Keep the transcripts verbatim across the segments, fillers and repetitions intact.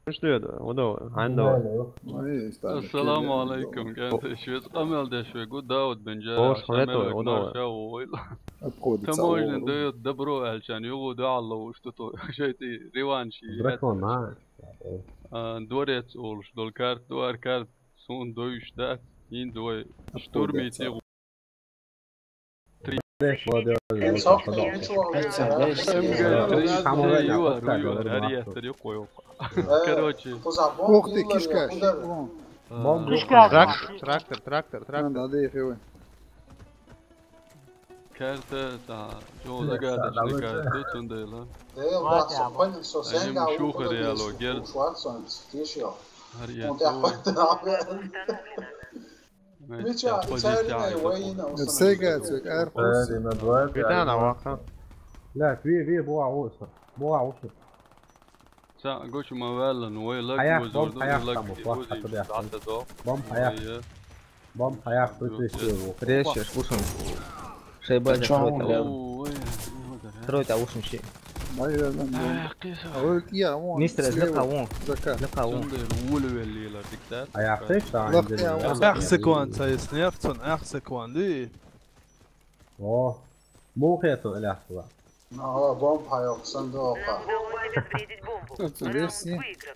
Что это? Удо, хьан да? Ай, стали. Ассаламу алейкум, кӀант. Шуьца къамел деш вегу Дауд бен Джарахь. Ош хьането, удо. Таможня даьд добро аьлча, югӀу дуьхьал ловш ду тхо. ШайтӀа реванш. Дракон, а? А, дворец олуш долу карта, дуар карта, суна довш дац, хӀинца вай штурмий тӀе. Короче. Ух ты, кишка. Кишка. Трактор, трактор, трактор, трактор. Надо их его. Карта, та, чо загадочный карта, цундела. Ай, шухар яло, герд. Гьар я. Мича, позиция. Сегацик, эр. Битана ваха. Ля, ви, ви, буа уса. Буа уса. Ца, гучу ма ваьлла, ну, вай лаг. Хьаях, бомб хьаях, лаг там, вот, хьаях. Бомб хьаях, присутствие. Решишь, кушаем. Шайба. Чё закройте, он? Ой, ой, ой. Закройте, а ушим ши. Ай, ай, ай, ай. Ой, я, вон, мистер, слева. Лыка вон. Закат. Лыка вон. Цундела вулвеллила диктат. Хьаях, ты что? Лах, я, вон. Ах, секуанца, если не ахцун, ах, секуан, ди. О, мухе то, ля, ла. Ага, бомб хьаях, сандока. Нам удалось обезвредить бомбу. Раунд выигран.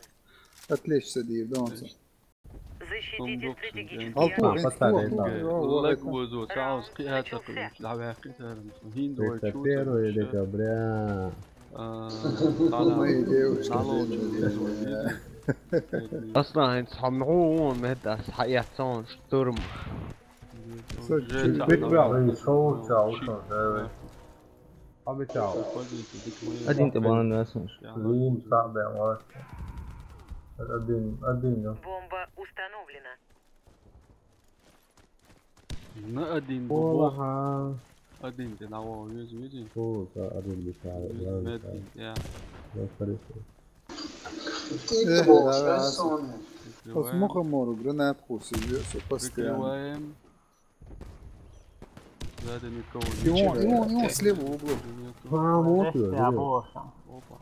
Отлично, Див, да, он. Защитите стратегические объекты. Лаг возо, цаус кхиа ца кхуьуш, дӀаваьккхи цара. ХӀинца вай чу ца первый декабря. А, Мои девушки, дӀалочу. Аслан, хӀинца хьо муха ву меттас хьаэццо штурм? Со чуть-чуть. Ай, шоу чао, шоу, да. Один тӀе бан ясуш. Лун сабе ваш. Один, один, да. Бомба установлена. На один бомба. Один тӀе на во, вижу, вижу. О, да, один битал. Один, я. Я, хорошо. Э, да, да. Ос мухамору гранат хусил, всё, постоянно. Прикрываем. Сзади никого. И он, и он, и он слева в углу. А, вот. Опа.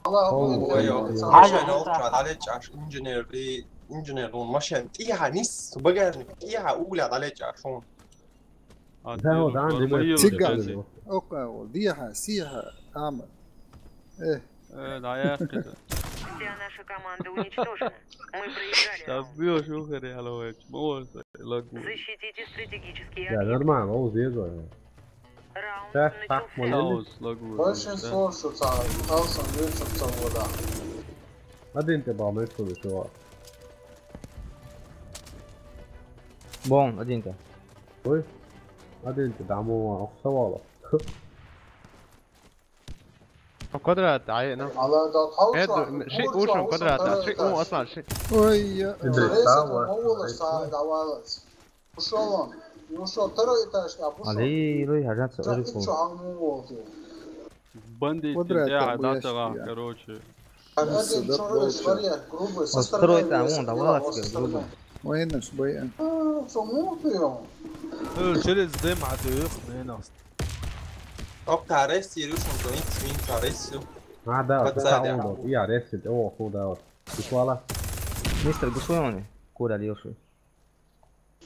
Ой, ой, ой. Машина улучшает, далечаш, инженер, и инженер, он машина. ТӀехьа нис, багажник, тӀехьа угля, далечаш, он. А, да, вот, да, да. Циган. Окей, вот, дияха, сиха, ама. Э. Э, да, я это. Вся наша команда уничтожена. Мы проиграли. Сейчас раунд. Бьёшь, ухарь, я ловец. Молодцы, лагу. Защитите стратегические объекты. Да, нормально, он здесь, да. Раунд начался. Сейчас, так, молодец. Большинство шуца, Талсон, Вильсон, Свобода. Один тӀе бан, это что? Бон, один тӀе. Ой, один тӀе, да, мо, а, савала. Квадрат, ай, ну. Ала да, тхьовса, э, ши, гур ушум чохь квадрат, ушум ши, у, второй этаж. Аслан, ши. Ой, я. Интересно, мовла са давалац. Ушол он. Ушол второй этаж, да, ушол. Али, рой, хажат са, ча, ори ичо хун. Аму волти. Бандит, квадрат, да, там да, буяшки, да, я. Короче. Один чорыш вариант, грубый, со стороны. Второй там, вон, давалац, грубый. Вайнаш, бай. А, цо мутуем. Э, через дым отдых, минус. Окей, рейс, Ирюшин, то ник, свинка, рейс, всё. А, да, подсадя. Ты там, я, рейс, о, куда вот. Ты шла? Мистер, гушуй они? Куда леший?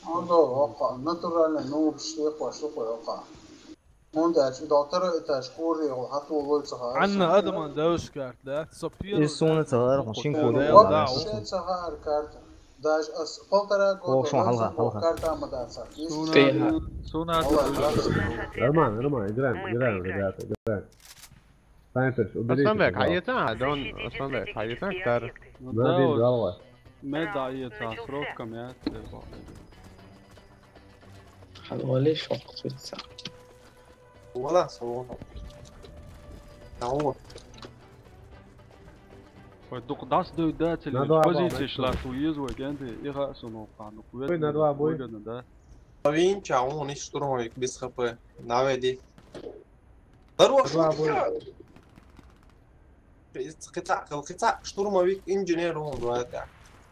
А, да, окей, натурально, ну, вообще, пошло, окей. Онда чу второй этаж кури, хату лой ца. Анна адаман давшкарт, да? Со первый. И суна ца, да, шин кури. Да, да, да. Шин ца карта. Даже ас полтора года. О, шо, халха, халха. Карта ма дац. Суна, суна. Нормально, нормально, играем, играем, ребята, играем. Снайпер, уберите, пожалуйста. Асланбек, хьаэца, дон, Асланбек, хьаэца, кар. Ну да, вот. Меда хьаэца, сроком я, типа. Хьалвале шок цуьца. Вала, со вон. Таво. Ой, дукха дас дой да, цель. На два позиция бой, шла, ту езу, агенты, и ха, со, ну, ха, ну, кувет. Ой, на два бой. Выгодно, да. Винча, он и штурмовик без ХП. Наведи. Хорош. Два бой. Кица, кица, штурмовик, инженер, он два это.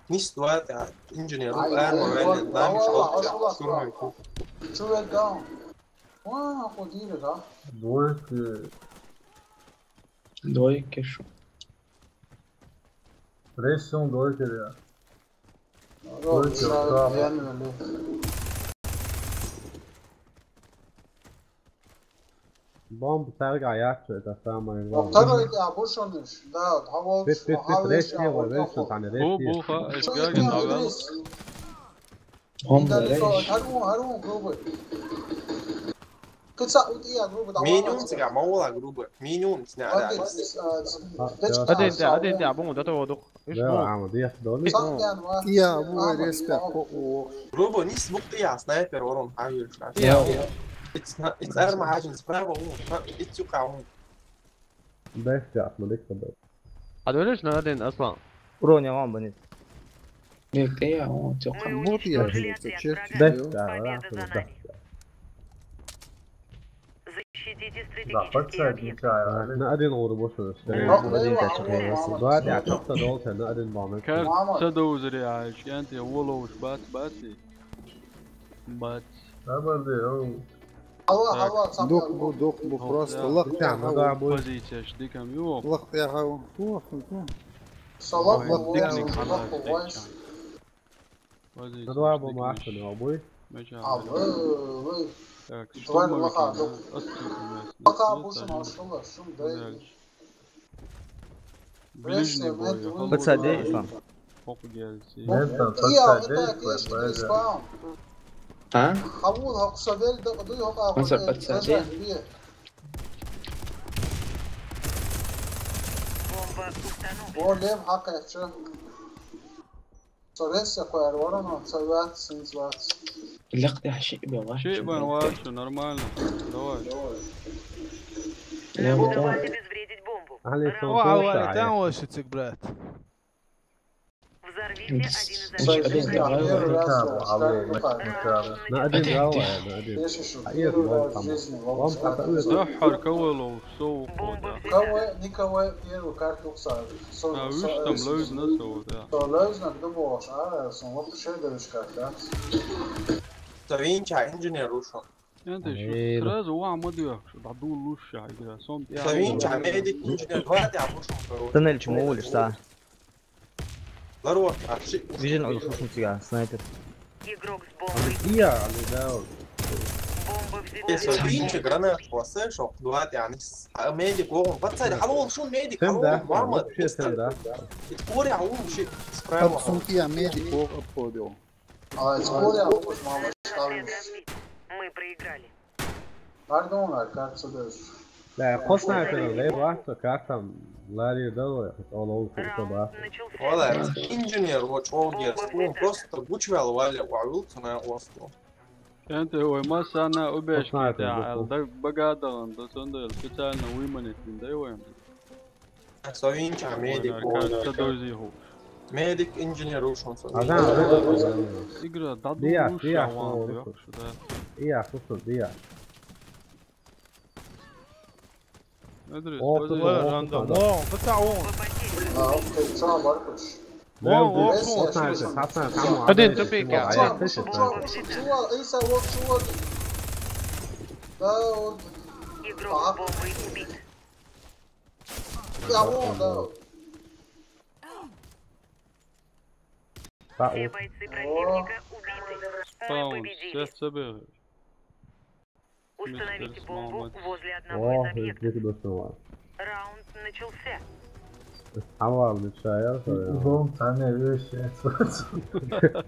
Нис два это, инженер, он, ай, ай, ай, ай, ай, ай, ай, ай, штурмовик. Чё это? А, ходили, да? Двойки. Двойки, шо? Pression goikere. Goikere. Bomba sargā jāču, tā samā ir Taro ite abušoniš, da, havo. Bit, bit, bit, rešni, vai rešni, tā ne Bū, bū, rešni. ha, es gāju, tā vēlos. Bomba rešni. Haru, haru, grubu. Kad sa ut ija grubu da. Minun cik ā maulā grubu. Minun cik nē. Adin, adin, abun, da to duk. Ija, Sakjan va. Jā, voi respekt, ko o. Grubu, nis bukti jā, sniper, orun, hajir. Jā. It's not, it's arma hajin, spravo, un, it's juka, un. Best jā, man dikta, bet. Adin, es nadin, aslan. Bro, ne man banit. Nek, jā, un, cik. Būtu jāšķiet, ka čest. Best jā, jā, best jā. Защитите Da, pats стратегические sēdi объекты. kā, jā. Na, adin uru bošos. Adin tā čakta. Dua jā, čakta dolce, na, adin bāmet. Kār sadūzari, āiš, jānti, olovuš, bats, batsi. Bats. Dabar dēl. Hava, hava, Dok bu, dok bu, prosta laqtā Jā, nu, hava. da, būs. Pozīcijas, dikam, jo. Laqtā hava. Ko, ko? Salak, Oi, ko, tiknik ko, hanā ko, teikšana. Na, dua, būs mākšana, o, būs. Mežā. Abi, abi. Так, Давай, что мы лаха, там? Док. Отступим, если Пока что, будешь там машина, шум, да. Дальше. Ближний бой. Подсади, Ислам. Хопу гелси. Мен там Ия, подсадил, это есть, поэтому. Спаун. А? Хавул, хавул, савел, да, да, да, Он за подсадил. Бомба установлена. О, лев, хакача. Сорес, я кое, ворона, совет, синс, вац. Леқ, я ши бе, ва. Ши бе, ва, всё нормально. Давай. Я вот он. Удалось обезвредить бомбу. Ahli Раунд sun Waa, waa tuusa. intaan waa shitay, brat. Взорвите один из Значит, один объектов. давай, Первый давай. раз, Там, вот, а, как мы бы, так не как. правы. Na, adin Adin, jau, adin. jā, na, adin. Если что, А, есть, первый вон раз в там. жизни, Вон вот, хата как есть. бы, Захар Кавелов, соу Бомба хода. взята. Кого, никого первую карту уксал. А, видишь, там лоид на соу, да. То лоид на дубош, а, сон вообще дырочка, да? Savinčā inženieru ušo. Я ты Эй, что, сразу ва мадуях, что да дулуша игра, сом я. Savinčā mēdik inženieru. Hva te abušo? Туннель чему улишь, да? Laro, a šī. Vision, ой, слушай тебя, снайпер. Игрок с бомбой. Jā, ali jau. Бомба Es взята. Savinčā granātu, ko sēšo, hva te anis. Mēdik, ko, pats arī, alo, šun mēdik, Sen alo, da, mama, вообще sen da. It kore, alo, šī, spravo. Отсунки, я медик, обходил. А, скоро я буду, мама, ставим. Мы проиграли. Pardon, kāds atdevis. Nē, ko sniperim, lēva, tā kā tam, lai arī dalo, o, lūk, tā bā. Раунд начался. Olēts, inženieru, oč, ogies, un prosto guču vēl vaļa, ua vilcu, ne, ostu. Gente, oi, masana, ubeški, Посмотрим, tā, ну. Da bagādalan, da sondēl, speciāli na uimanitin, da oi. Savinčā mēdik, Kā sadūzīhu. Mēdik, inženieru, ušo. A, da, da, da. Igra, da Dijā, duša, dijā, wan, jā. Jokšu, da. Jā, kusur, dijā. Edris, O, tu pazi. vari Random. Wow, what's that one? А, окей, čau, Markuš. Wow, wow, Es wow, esmu nē, esmu tas nē, esmu tam esmu var Adin, darīt, tu pie nu, kā? jā, Čau, tas ir čau, čau, čau, es esmu, čau. Da, un Игрок с бомбой убит. Я вон, да. Tā, Все o, бойцы противника убиты. Мы Paun, победили. Sefts abi. Установите Мистер бомбу Смолман. возле одного o, из es объектов. gribu dos no. Раунд начался. Es havālu šajā, jā. Bom, tā nevieš, jā.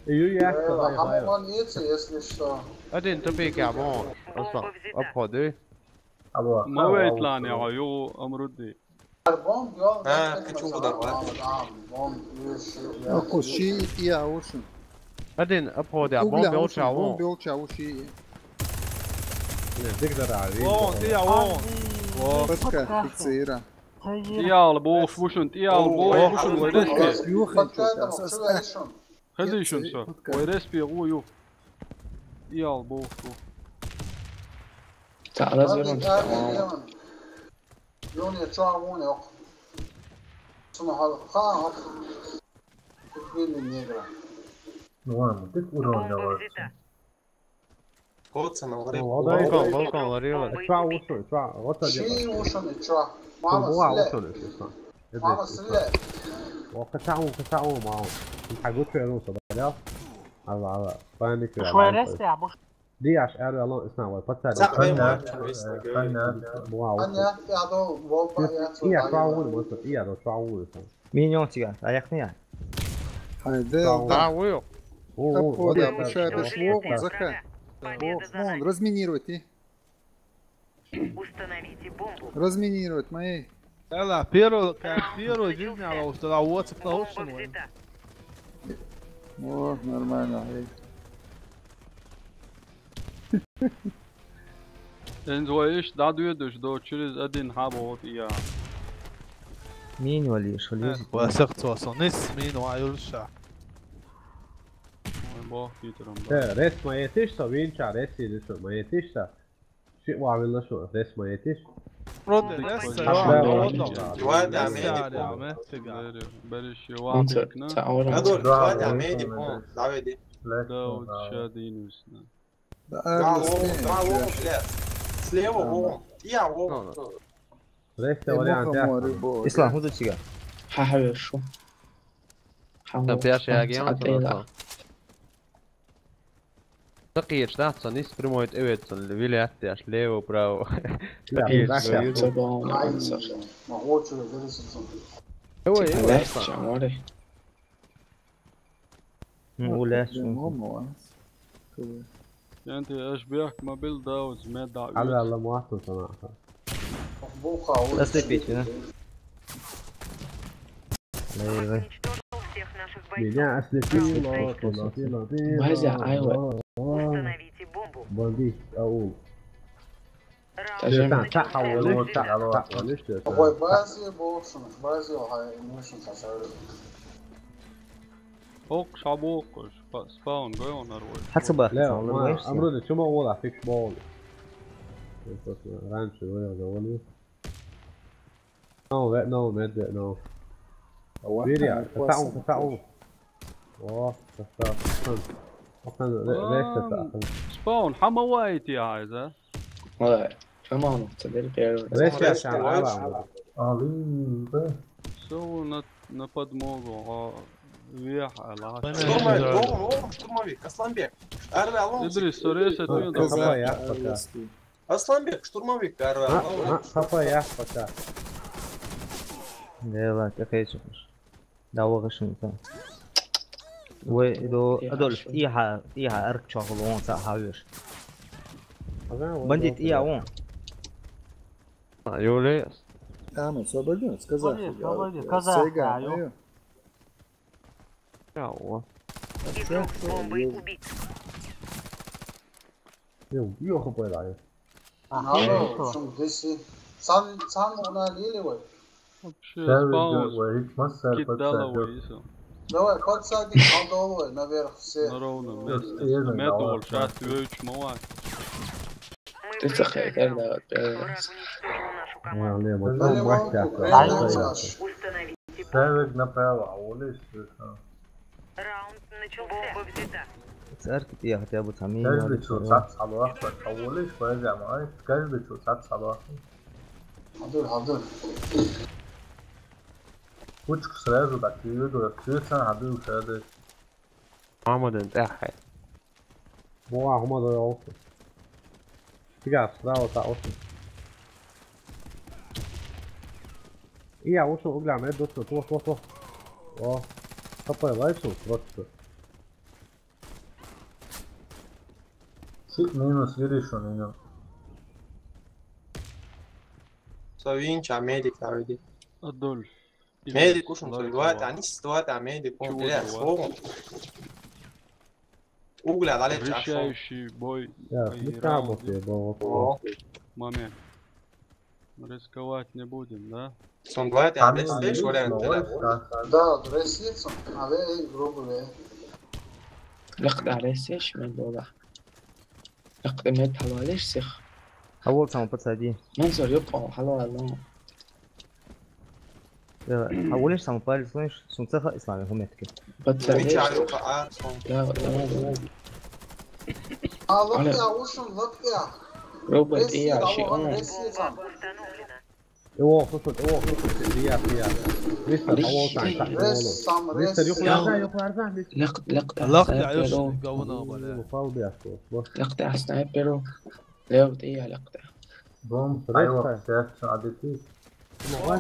Jū, jā, Э, tā, jā, Хаму jā. Манеци, если что. Adin, tu pie kā, bon. Asa, aphodī. Abo, Ma veitlāni, jo, jo, amruddi. Ar bombu, jā, Ā, ka čūda, va? Bombu, jā. Ako šī, jā, ušun. Adin, aphodī, Ugla, bon, ušun, bon, bilčā. Bilčā, uši. Nē, tik darā, Wow, tie, wow. Patka, tik cīra. Iāla būs, vušun, iāla būs, vušun, vai respie. Juhai čūtas, as, as. Hedīšun, so. Vai respie, uju. Iāla būs, tu. Tā, razvarams. Jūnie čau, un jau. Suma hal, ha, ha. Tik vili negra. Nu, ладно, tik uroni Бомба var. Взята. Kocana var. Balkon, balkon, var ielikt. Čau, ušun, čau, otrā Šī diena. Ušani čau. Mama, Mama, sile. ušun, es esmu. Mama, sile. О, кхы цхьаъ ву, кхы цхьаъ ву, ма ву. Хьагучу вер ву со, барел. Алла, алла. Паник вер, Шура алла. Ресте, а буш. Диаш, аьрра, алла, исна вай, пацан. Цхьаъ вай ма, Буа, Ан яхь тӀе дол, вол ба яц. Ия, шуа вур, ма со, ия, дол, шуа вур, со. Миньон цига, а яхни я. Хьайде. Шуа вур. А, уйо. О, о, Капода, о, мушариш, вогун, заха. Вон, разминировать и. Установите бомбу. Разминировать, мои. Ela, первый, как первый жизнь, а уж тогда вот Бомба с взята. О, нормально, эй. Энз вай иш дӀадоьдуш до через один хьабогӀу я. Мин валиш, хулиз. Ва сахцо со нис мин ва юлша. Ой, бог питером. Э, рес ма етиш, со винча, рес идиш, ма етиш, со. Ши ва вилла, шо, рес ма етиш. Роде, Бомба рес, взята. ра, Бомба родо. взята. Давай, да, Рес, медик. ра, ра, ме, тига. Бери, бери, ши Он вапик на. Цаура. Адольф, давай, да, медик, о, давай, иди. Да, вот ща динус на. Да, Да, Арлис, о, ты, да, о, да. блядь. Слева, о. Я, о. Рес Э, вариант, Бога я. море, Бога. Ислам, худа цига. Хьахьавер шу. Там пяши агент Атела. просто. Такие ж, да, цан из прямой эвет цан вилят, аш лево, право. Я, Такие да, ж, ща. да. Цабон. Ма гочу, дерисин. Ой, Типа ой, легче, море. Ну, уляш. Момо. Янти аш бяхк мобил да уз ме да. Алла, Алла, муату сана. Буха, о. Ослепить, да? Лейвы. Уничтожил всех наших бойцов. Меня ослепило, ослепило, ослепило. База, айва. Установите бомбу. Бомби, ау. Раунд Даже Там, начался. та, ау, лишь, та, ау, лишь, Ой, бази боксун, бази, ой, мушин сасары. Ок, шабук, спаун, гой он арвой. Хацба, لا، хацан, ما лугайш. أمرنا شو ما ولا فيك بول. Раньше вырезал, вон. No, that, no, med, that, no. Видя, катаун, катаун. О, катаун. Спаун, хама вайти айза. Ой, come on, це дерпер. Речь я сам, алам. Алин, да. Сов на, на подмогу, а вех, а ла. Штурмовик, о, о, штурмовик, Асланбек. Арве алон. Идрис, соресе, ты Капа, я пока. Асланбек, штурмовик, арве А, алон. а, капа, я пока. Дела, какая чушь. Да, вогашин там. Вай, до, Адольф, иха, иха, арк чохлон, са хавиш. Бандит, иха, он. А, Юлия. А, ну, свободен, сказал. Свободен, свободен, казах, да, ё. Чао. Игрок с бомбой убит. Йо, йо, хапай, да. А, хорошо. Надо, шум дыси. Сан, сан она лили, ой. Вообще, спаун. Кидала вайсо. Давай, кот сади, алдол, ой, наверх все. На ровном месте. Медвол, сейчас ты вывч мова. Ты сахай, когда Враг уничтожил нашу команду. Не, вот Далее там волку, мастер. прямо наш. Установите бомбу. Севик направо, а улиц. Раунд начался. Бомба взята. Царки, я хотя бы там. Каждый чё, сад салуах, а улиц, поэзия, ай, каждый чё, сад салуах. Хадыр, хадыр. Пучку сразу так и веду, я все сам хадыр сразу. Мамадын тӀехьа. Буа, хӀума дой олсу. Тигас, справа та олсу. Ия, ушо угля мед досо, то, то, то. О, хапай лайсу, просто. Сик минус, видишь, он меня. Савинча, медик, Давиди. Адольф. Медик ушум сой дуата, анис дуата медик ум, бля, слово. Угля дали чашо. Решающий бой. Я, не там вот я был. О, Момент. Рисковать не будем, да? Сон дуата, а бля, слышь, вариант, да? Да, вот ресницу, а ве и грубо ве. Лакъда ресеш мен дола. Лакъда мед хавалеш сих. А вот там подсади. Мансур, ёп, о, хало, хало. А улиш там парень, слышишь, сумцаха ислами хуметки. Подсади. Мича, а, сон. Да, да, да. А лакъя, ушум лакъя. Робот, и я, ши он. Ресницу. Установлено. اوه، خصوص، اوه، خصوص، رياح، رياح. لسه، رياح. طول ساعة، طول. لسه، لسه، يخرج، يخرج، يخرج، لسه. لق-، لق-، لق-، لق-، لق-، لق-، لق-، لق-، لق-، سنايبر. لو دي لق-، بوم، لسه. أيوة، سيف، سعادتي.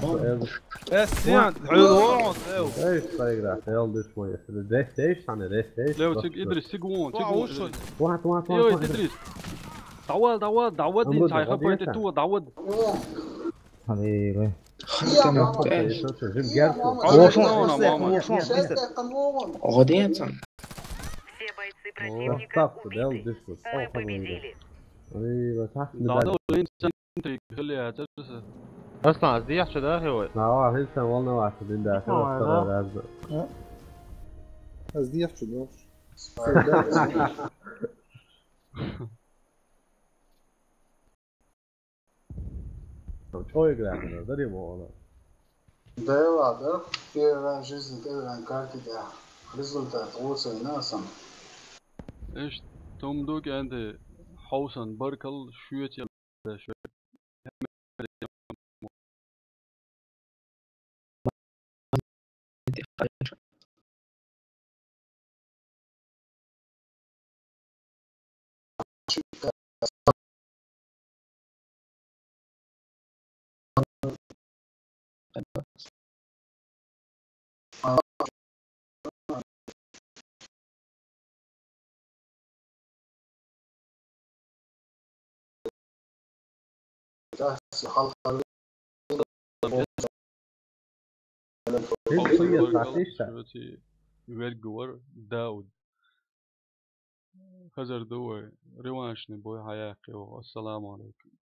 بوم. بس يعني، حلو، ايش طيب، راح يلا شوية. ليش، ليش، أنا ليش، ليش؟ لو بس. تيك، إدريس، تيك وون، تيك وون، إدريس. واحد، واحد، يو، واحد، واحد. إدريس. تعوض، تعوض، تعوض، أنت أمرد، هاي خبرت غديتها. تو، تعوض. حبيبي. خلطة يا ماما. مفتاح. شو، شو، جيب يا جرسه. ماما. أوه، شو، شو، شو، شو، شو، شو، شو. غديتها. Все бойцы противника убиты. Мы победили. ايوه، صح. لا، لا، لا. انت خليها تجلس. اصلا عزيز يحكي داخل وين؟ لا، والله انسان والله واحد من داخل. اسمع، اصلا لا. لازم. أزدي يحكي داخل. Çoy grafina, da demo ona. Dēlā, da, pie vien жизни, pie vien karti, da. Rezultāti, lūdzu, nesam. Eš, tom duk ende hausan barkal šuet ja šuet. Vergi var, Daud. Hazar duway, revanşni boy hayaqi o. Assalamu alaikum.